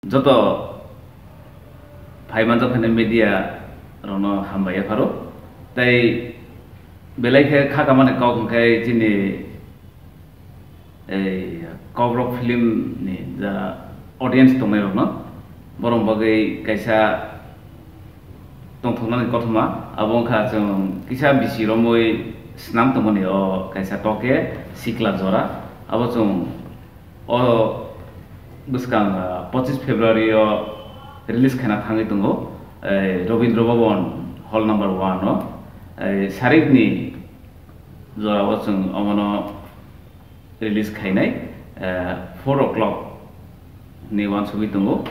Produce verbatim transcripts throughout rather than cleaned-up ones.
Joto phai manjak phainai media rokno hambai yapharo. Tei belai khe kha kamani kok hwnkhe chini ei Kokrok film ni ja audience tongnai rokno, borok bagwi kaisa tongthoknani kothoma, abo wngkha chwng kisa bisi romwi swnam tongmani o kaisa toke sikla jora, abo chwng o bwskang, ah, pochis February o release khaina thangwi tongo, ei Rabindra Bhavan hall number one o, ei Sarikni jora o chwng omono release khainai, eh, four o'clock ni uansugwi tongo.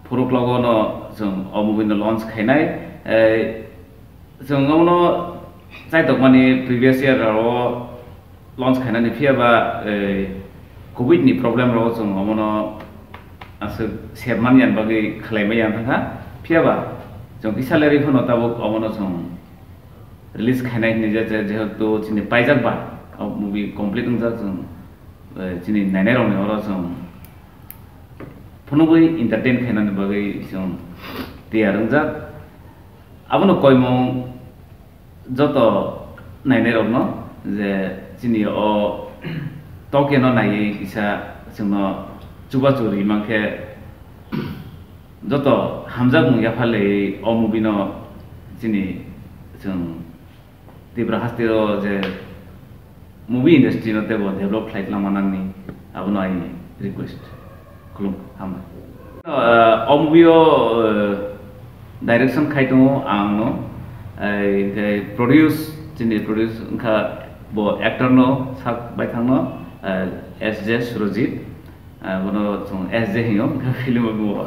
Four o'clock o no chwng o movie no launch khainai. Eh, chwng omono chaitokmani previous year o launch khainani, phiya ba, eh, covid ni problem rok chwng omono aswk sep mani bagwi khlai maya thangkha. Phiya ba chwng kisa lerwi phano tabuk omono chwng release khainai hinwi je, je, jehetu chini paijak ba, o movie complete wngjak, chwng, eh, chini nainai rokni oro chwng phunugwi entertain khainani bagwi chwng tiyar wngjak. Abono koimung joto nainai rokno je chini o tokeno naiwi kisa chwngno chubachu ri mankhe, joto hamjakmung yapharlaiwi o movie no chini chwng Tripura haste o je movie industry no teibo develop khlai lama nangni, abono aini request. Khulum, hambai. Ah, o movie o, eh, direction khai tongo ang no, eh, eh, produce, chini produce wngkha bo actor no sak baithang no, eh, S J Surojit. Ah, bono chwng S J hingo, film o bo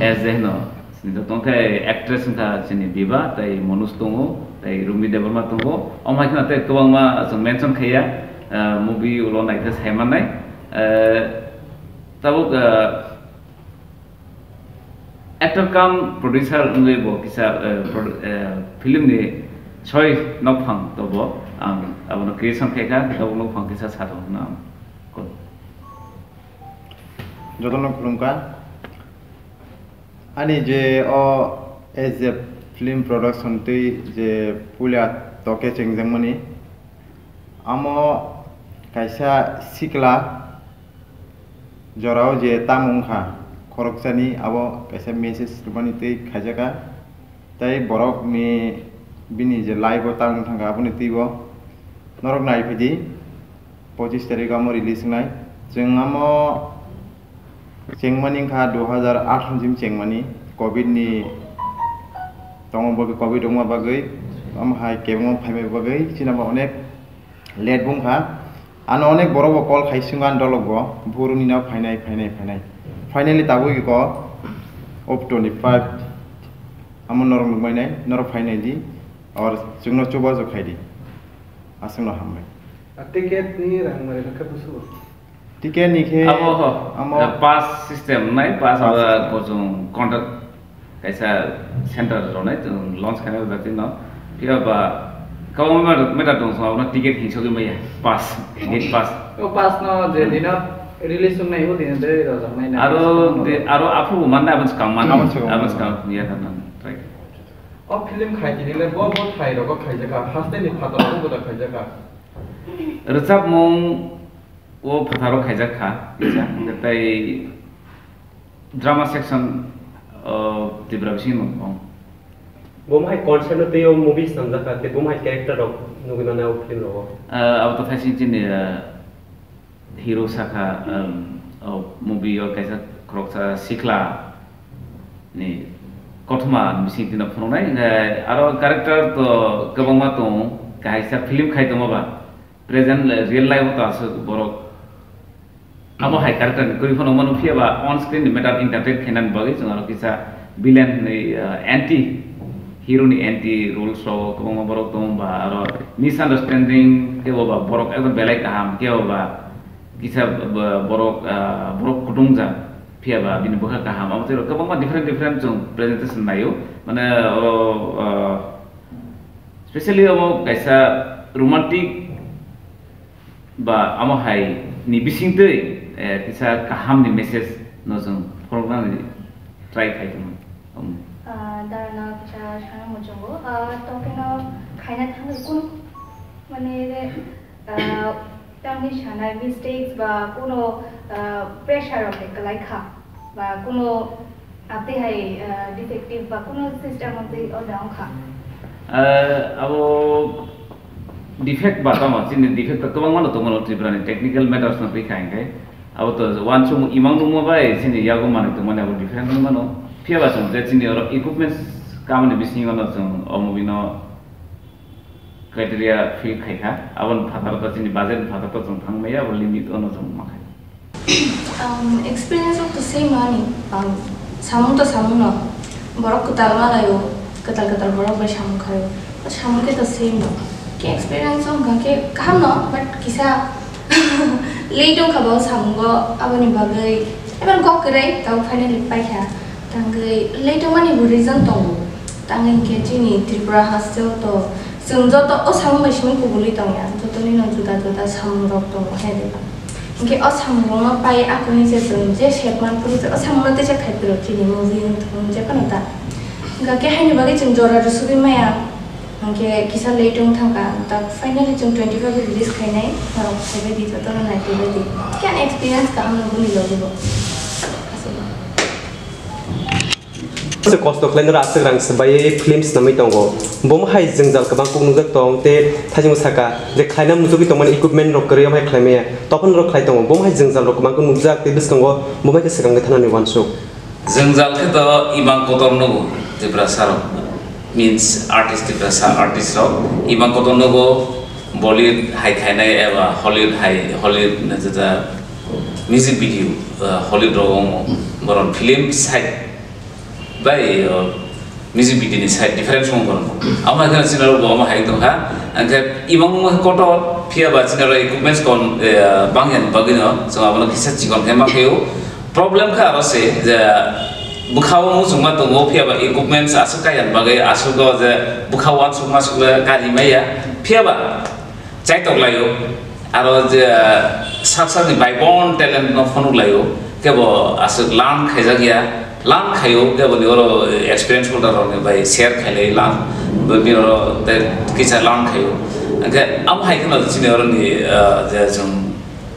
S J hino. Sini to tongkhe actress wngkha chini Biba, tei Manoj tongo, tei Rumi Debbarma tongo. Omo hai kheno tei kwbangma chwng mention khaiya, ah, movie ulo naikhe sai mannai. Ah, tabuk, ah, actor cum producer wngwi bo kisa, ah, produ-, ah, film ni soi nokphang tobo ang abono creation khaikha, tabuk nokphang kisa sa tongno ang. Jotono khulumkha. Ani je o S J Film Production twi je puila toke chengjakmani, amo kaisa sikla jorao je tamo wngkha khoroksani, abo kaisa message rwmani twi khaijaka. Tei borokni bini je live o tamo wng thangkha, aboni twibo norok naiphidi. Pochis tarik amo release wngnai. Chwng amo chengmani wngkha dui hazar atharo ni chengmani, covid ni tongma bagwi, covid wngma bagwi, omo hai kebengma phaima bagwi chini bo onek late wngkha. Ano onek borok bo call khai swngo ani dolok bo, buru ni no phainai, phainai, phainai. Finally tabuk iko October ni five amo norok nukmai nai, norok phainai di, or chwngno chubachu khai di. Aswkno hambai. A ticket ni rang mari rwkha busu. Ticket ni khe abo ho, amo, eh, pass system nai, pass pass abo system. Bo chwng contact kaisa center rwnai, chwng launch khainai bo jati no. Phiya ba kwbangma matter, matter tong, chwng abono ticket hingsogwi maya, pass, gate pass. O pass no je dino release wngnai, o dino de rojak nai na. Aro de, aro aphuru mannai, aboni swkang man, aboni swkang aboni man. Swkang ya kan nang, right. O film khai tini le bo, bo thai rogo khaijaka, haste ni phatar rogo bo da khaijaka. Rwchapmung o phatharo khaijak kha, kisa, tei drama section, o, Tripura bising no wng. Bo hai concept no tei o movie swnamjak kha, tei bo hai character rok nugwi mano o film rogo. Ah, abo to thaising chini, ah, hero sakha, um, o movie o kaisa khoroksa sikla ni kothoma bising tino phunuknai, hingkhe aro character to kwbangma tongo, kaisa film khai tongma ba. Present le-, real life o to aswk borok abo hai character ni kwrwi phano mano, phiya ba on screen ni matter entertain khainani bagwi chwng aro kisa villain hinwi, ah, anti hero ni anti roles rok kwbangma borok tongo, ba aro misunderstanding kebo ba borok ekdom belai kaham, kebo ba kisa ba borok, ah, borok kutung jak, phiya ba bini bwkha kaham, abo tei kwbangma different different chwng presentation naio, mane oro, ah, specially abo kaisa romantic ba amo hai ni bisingtwi, eh, kisa kaham ni message no chwng Khorognani try khai tongmani. Um. Ah, darano kisa sana muchungo. Ah, tokeno khaina thangwi kunu, mane, ah, tamni sanai mistakes ba kuno, ah, pressure rok de kalai kha ba kuno abdi hai, ah, defective ba kuno system of the o jang kha. Ah, abo defect ba tamo, chini defect to kwbangma no tongmano Tripura ni technical matters no twi kha hingke. Abo to wansuk imang nungma bai chini yago manwi tongmani abo different wngmano. Phiya ba chwng je chini oro equipments kamani bisingo no chwng o movie no criteria fill khai kha. Aboni phataro to chini budget ni phataro to chwng thang maya, abo limit ono chwng ma khai. Um, experience of the same ani, um, samung to samung no. Borok kwtal malaio, kwtal kwtal borok bai samung khaio. Samung khe to same no. Khe experience wngkha khe kaham no, but kisa late wngkha bo samungo, aboni bagwi eban kok kwrwi tabuk finally paikha. Tangwi late wngmani bo reason tongo. Tangwi hinkhe chini Tripura hasteo to chwng joto o samung bai simi kubulwi tongya, jotoni no juda juda samung rok tongo hai de. Hinkhe o samung rokno pai akuni se chwng je sep man phuru se o samung no teisa khai phuru chini movie wng thung je phano ta. Hinkhe haini bagwi chwng jora rwsugwi maya. Hinkhe kisa late wng thangkha, tak finally chwng twenty five release khainai, norok phaibai di, jotono naitugwi di. Khe ani experience kaham no boni logi bo. Aswk. Se kosto khlainai aswk rang swbai film swnamwi tongo. Bomo hai jwngjal kwbang kuk nukjak tong tei thajingo saka je khlaina muchugwi tongmani equipment rok kwrwi omo hai khlaimaya. Tophon rok khlai tongo. Bomo hai jwngjal rok kwbang kuk nukjak tei bwskango bomo hai khe swkang khe thanani wansuk. Jwngjal khe to imang kotor nugo Tiprasa rok, means artist, Tiprasa artist rok imang kotor nugo Bollywood hai khainai eba Hollywood hai, Hollywood na jeta music video, uh, Hollywood rok omo boron film side bai, uh, music video ni side difference wng boron. Amo hai kheno chini rok bo omo hai tong kha, angkhe imang kotor phiya ba chini rok equipments kon, eh, bangya ni bagwi no chwng abono kisa chikon khe ma khaio. Problem kha aro se je bwkhao muchungma tongo, phiya ba equipments aswk kaiya ni bagwi aswk o je bwkhao uansuk masuk le kari maya, phiya ba chaitok laio. Aro je sak sakni baibon talent no phunuk laio, kebo aswk learn khaijak ya, learn khaio, kebo ni oro experience holder rok ni bai share khailai learn, bini oro tei kisa learn khaio. Angkhe amo hai kheno chini oro ni, ah, je chwng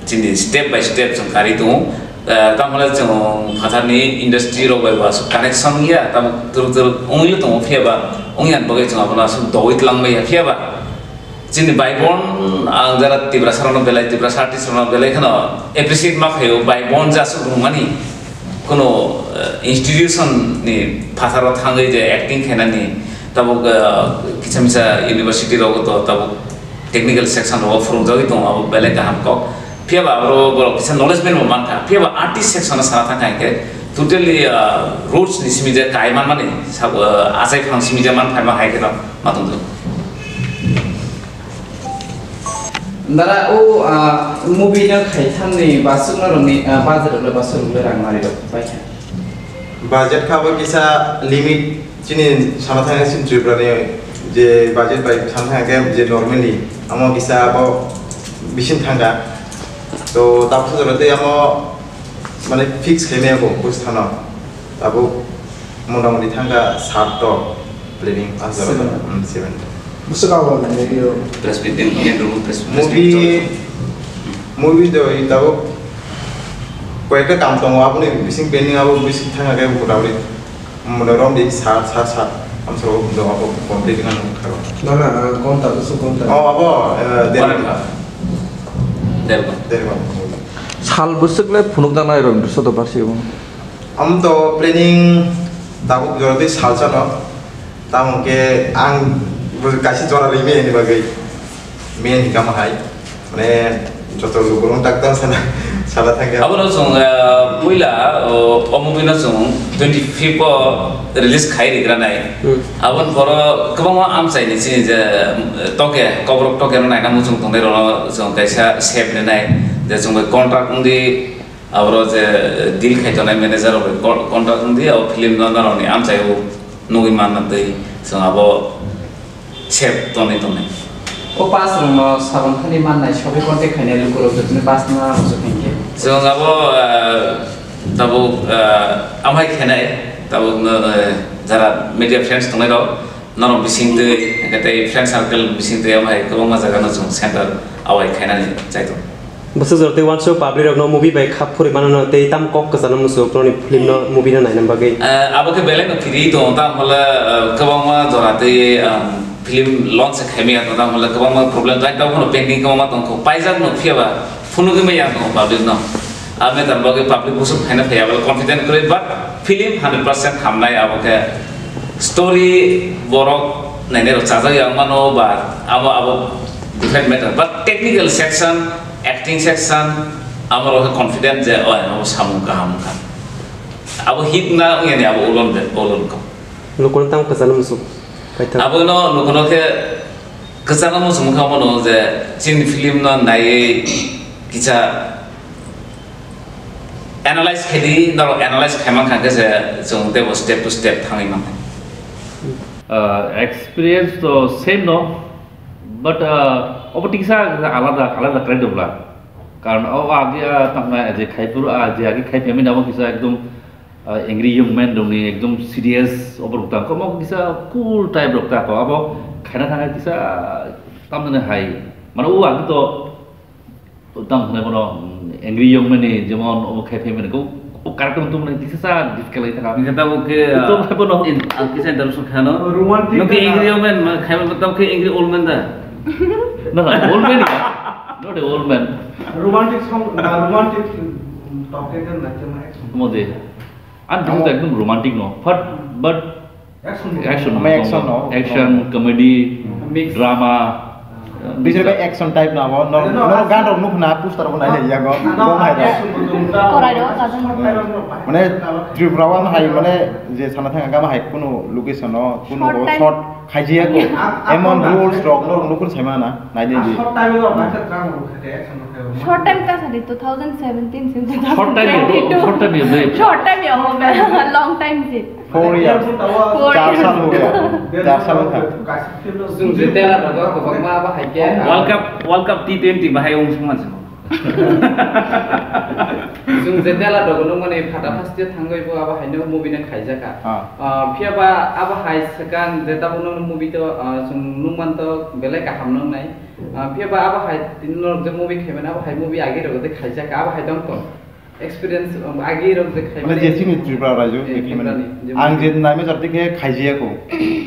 chini step by step chwng kari tongo. Eh, tamo le chwng phatharni industry rok bai bo aswk connection wngya, tamo twrwk twrwk wngwi tongo, phiya ba wngya ni bagwi chwng abono aswk dogwi twlang maya, phiya ba chini baibon ang jara Tiprasa rokno belai, Tiprasa artist rokno belai kheno appreciate ma khaio, baibon je aswk rwngmani kuno, eh, institution ni phatharo thangwi je acting khainani tabuk, eh, kisa misa university rogo to tabuk technical section rogo phwrwngjagwi tongo, abo belai kaham kok. Phiya ba abo borok kisa knowledge mano mankha, phiya ba artist section o sana thangkha hinkhe totally, ah, roots ni simi je kai manmani sabo, ah, achai phang simi je manphai ma hai kheno ma tongdi. Dara o, ah, movie no khai thamni basuk no rokni, ah, budget rok le basuk rok le rang nari rok pai kha. Budget kha bo kisa limit. Chini sana thangkhe chini Tripura ni je budget bai sana thangkhe je normally amo kisa abo bising thangkha. To tabuk sojoro tei amo mane fix khaimaya bo bwsano. Tabuk motamoti thangkha sat to planning ah jora. Seven. Hmm, seven. Bwswk abo nangya yo. Press meet din, din room press, press meet. Movie, movie do tabuk koyekta kam tongo, aboni bising pending abo bising thangkhe motamoti. Mone romdi sat, sat, sat. Amsoro do abo complete wngna nung khago. Nana, ah, konta, bwswk konta. Oh, abo, eh, der ghonta. Der ghonta. Der ghonta. Sal bwswk le phunuk jaknai rok, bwswk to barsi bo. Am to planning tabuk jorodi salsa no. Tamo khe ang bo kaisa jora rimi ni bagwi. Main hikama hai. Mane joto lukurok tak tak sana, sana thangya. Abono chwng, ah, puila, o, o movie no chwng twenty fifth o release khai rigra nai. Hmm. Aboni poro kwbangma amchai ni chini je, eh, toke, kokrok toke no naina muchung tongnai rok no chwng kaisa sep rinai. Je chwng bai contract wngdi, aboro je deal khai tongnai manager rok bai con-, contract wngdi, abo film no norok ni amchai o nugwi manna twi chwng abo sep tonwi tongnai. O pass rokno sabang thani mannai, sobi contact khainai lukurok jotoni pass no rwjak hinkhe. Chwng abo, ah, Tabuk, ah, amhai khenai, tabuk no, eh, jara media friends tongnai rok, norok bising twi, hwnkhe tei friend circle bising twi amhai kwbangma jaga no chwng center awai khainani chai tongo. Bwswk jora tei uansuk public rokno movie bai khap phurwi mano no tei tamo kok kwchangno muchung noni film no, movie no naina bagwi? Eh, abo khe belai no kiri tongo, tamo hole, eh, kwbangma jora tei, um, film launch khaimaya tong, tamo hole kwbangma problem jai, tamo hole pending kwbangma tongkho, paijak no phiya ba phunugwi maya tong public no. Abo ni tamo bagwi public busuk phaina phaiya bole confident kwrwi, but film hundred percent hamnai, abo khe story borok nainai rok chajak ya mano ba abo, abo different matter, but technical section, acting section, amo rok khe confident je oi abo samung kaham wngkha. Abo hit na wngya ni abo ulon be, ulon ko. Lukurok tamo kwchangno muchung paithak. Abo no lukurok khe kwchangno muchung wngkha mano je chini film no naiwi kisa analyze khe di, norok analyze khai mankha khe je chwng teibo step to step thangwi mankha. Uh, experience to same no, but, uh, obo tiksa alada, alada khlai dubla. Karon o agi, ah, tangna je khai phuru, ah, je agi khai phaimani abo kisa ekdom, ah, angry young man rokni ekdom serious obo rok tang. Komo kisa cool type rok ta ko. Abo khaina thangkhe kisa tamjani hai. Mane o agi to tamo hwnwi bono, mm, angry young man ni jemon omo khai phaimani ko, o character tongmani kisa sa difficult lai thangkha. Hingke tabuk khe, to ah, bono in, ah, kisa interruption khano. Romantic. Nwng khe angry young man, ma, khai ma tabuk khe angry old man da? No, no, old man ya. Not a old man. Romantic song, na romantic, mm, topic na chama action. Omo de. Ani bising to ekdom romantic no, but, but action movie. Action movie, action no. Action, comedy, mix, drama. Bijor bai action type no abo, no, no, no, gan rok nukna poster bo nai ya go. Bo hai da. Korai rok kajan. Mane Tripura o hai mane je sana thang gama hai kuno location no, kuno short time. Short khaijia ko. Emon rules rok no nukun sai mana, nai di. Short time rok ba action no khai. Short time ta sadi two thousand seventeen sim two thousand twenty-two. Short time yo, short time yo, short time yo, long time si. Four years. Four years. Char sal ho gaya. Char sal ho gaya. Chwng je tela rogo kwbangma abo hai khe, World Cup, World Cup T twenty bahai wng sung man sung. Chwng je tela rogo nung mani phata phaste thangwi bo abo hai no movie no khaijak kha. Ah. Ah, phiya ba abo hai swkang je tabuk no movie to, ah, chwng nung man to belai kaham nung nai. Ah, phiya ba abo hai tini norok je movie khaimani abo hai movie agi rogo je khaijak kha abo hai tong tong. Experience, um, agi rok je khai mane mani. Je chini Tripura rajyo, eh, je khai mani. Tripura ni, je ang mani. Je naima jati khe khaijiya ko.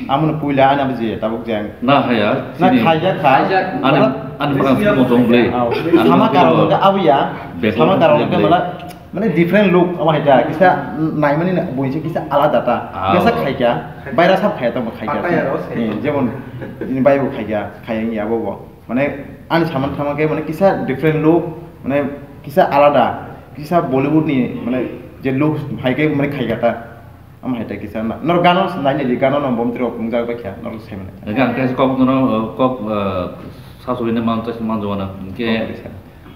Amon puila ana biji tabuk jang. Na haya, na chini khaiya kha. Khaiya. Ani, ani bisi makan ya semua tong ble. Aw. Ani sama makan karon semua ke abu ya. Beko sama karon ke ble. Mala, mane different look ama haita. Kisa naimani na, boinse kisa alada ta. Aw. Kisa khaikya. Baira sab khaya tamo khaikya. Pakai ya, rose. Eh, jemon, ini bai bo khaikya, khayang ya bo bo. Mane, ani saman thama khe, mane, kisa different look, mane, kisa alada, kisa Bollywood ni, mane, je look hai khe, mane, khaikha ta. Ama hai ta kisa na. Nor gano nai nai di, gano no bomtri rok pungjak bai kha, nor sai mane. Hingke ang kaisa kok no, uh, kok, uh, sasoi ne man, kaisa man jwana. Hingke kok kaisa.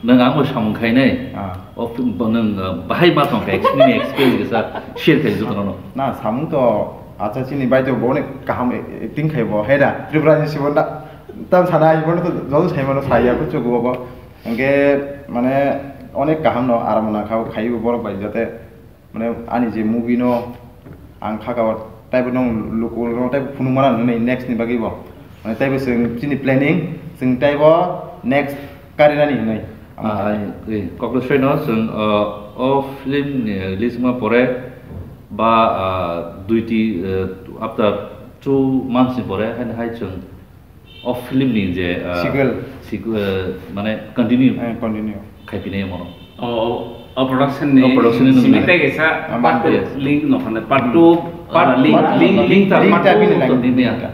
Nang ang bo samung khai nai. Ah. O film bo nang, uh, bahai ma tong kha, experience, experience kisa share khai joto no. Na, samung to, acha chini bai to bo ne kaham acting khai bo, hai da, Tripura ni sibo da. Tam sana ibono to joto sai mano saya ko chugo bo. Hingke mane onek kaham no aram na khao khaibo borok bai jate mane ani je movie no ang khaka taibo no luku no taibo phunuk mana nini next ni bagwi bo. Mane taibo chwng chini planning chwng taibo next karinani hinwi. Ah, eh, koklo soi no chwng, uh, o film ni release ma pore ba, uh, duiti, uh, after two months ni pore hai hai chwng o film ni je, ah, sequel. Sequ-, ah, mane continue. Eh, continue. Khai pini mono. O, o, o production ni. O production ni simi nungni. Tei kaisa ah, part two, yes. Link no khane part two, ah, part link, part link, link ta, link part ta two bini to link. Nini ya.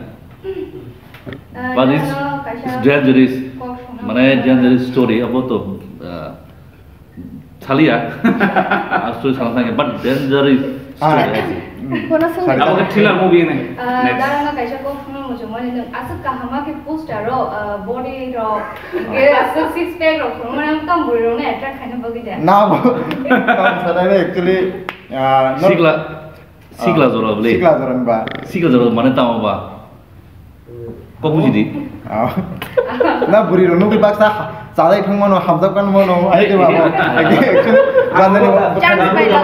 Ah, but it's, ano kaisa it's dangerous. Kok songna mane kok dangerous story abo to, ah, Salia. Asli salah sange, but dangerous story. Ah. Kono song. Abo ke thriller movie ne. Ah, next. Darang na kaisa kok songno muchung mani nung aswk kaham ma ke poster ro, ah, body ro, ke aswk six pack ro, kono mani tam buri ro ne attract khaina bagwi de. Na bo. Tam sana ne actually, ah, no. Sikla, sikla jora bole. Sikla jora ba. Sikla jora mane tamo ba. Kok buji di. Ah. Na buri rok nugwi baksa chalai thang mano, hamjak kan mano, ai de ba. Chance bai la.